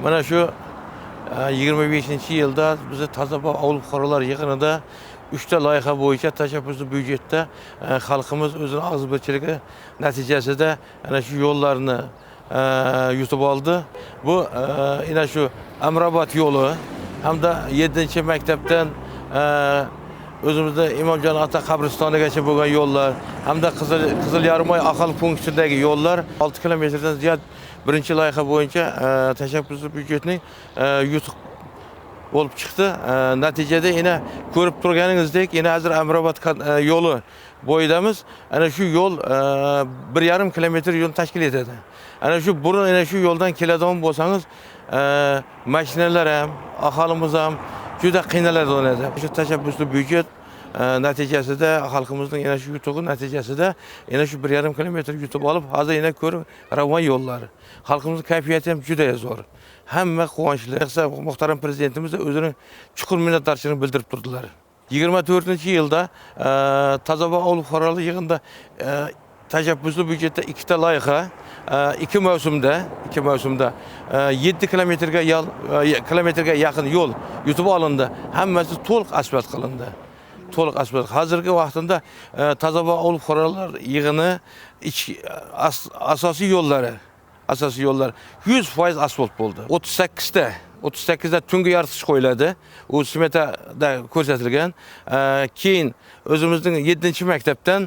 Mana shu 25-yilda bizni Tozabog' ovul fuqarolar yig'inida 3 ta loyiha bo'yicha tashabbusli byudjetda xalqimiz o'zini og'zibirchiligi natijasida ana shu yo'llarni yutib oldi. Bu ana shu Amrobod yo'li hamda 7-maktabdan o'zimizda Imomjon ota qabristonigacha bo'lgan yo'llar hamda Qizil Yarimay aholi punktidagi yo'llar 6 kilometrdan ziyod birinchi loyiha bo'yicha tashabbusli byudjetning yutuq bo'lib chiqdi. Natijada yana ko'rib turganingizdek, yana hozir Amrobod yo'li bo'yidamiz. Ana shu yo'l 1,5 kilometr yo'lni tashkil etadi. Ana shu burun ana shu yo'ldan keladigan bo'lsangiz, mashinalar ham, aholimiz ham juda qiynaladi edi. Shu tashabbusli byudjet natijasida, xalqimizning yana shu yutug'i natijasida yana shu 1,5 kilometr yutib olib, hozir yana ko'rib ravon yo'llar. Xalqimizning kayfiyati ham juda zo'r. Hamma quvonchli. Muhtaram prezidentimiz o'zining chuqur minnatdorchiligini bildirib turdilar. 24-yilda Tozabog' ovul fuqarolar yig'inida tashabbusli byudjetda ikkita loyiha ikki mavsumda 7 kilometrga yaqin yo'l yutib olindi. Hammasi to'liq asfalt qilindi. To'liq asfalt. Hozirgi vaqtida Tozabog' ovul fuqarolar yig'ini asosiy yo'llar 100% asfalt bo'ldi. 38 ta tungi yoritish qo'yiladi. U smetada ko'rsatilgan. Keyin o'zimizning 7-maktabdan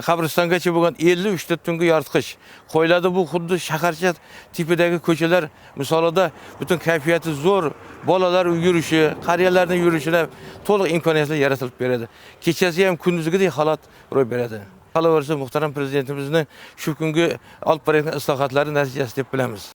qabristongacha bo'lgan 53 ta tungi yoritgich qo'yiladi. Bu xuddi shaharcha tipidagi ko'chalar misolida butun kayfiyati zo'r, bolalar yurishi, qariyalarning yurishine to'liq imkoniyatlar yaratilib beradi. Kechasi ham kunduzgidek holat ro'y beradi. Qolaversa, muhtaram prezidentimizning shu kungi olib borayotgan islohotlari natijasi deb bilamiz.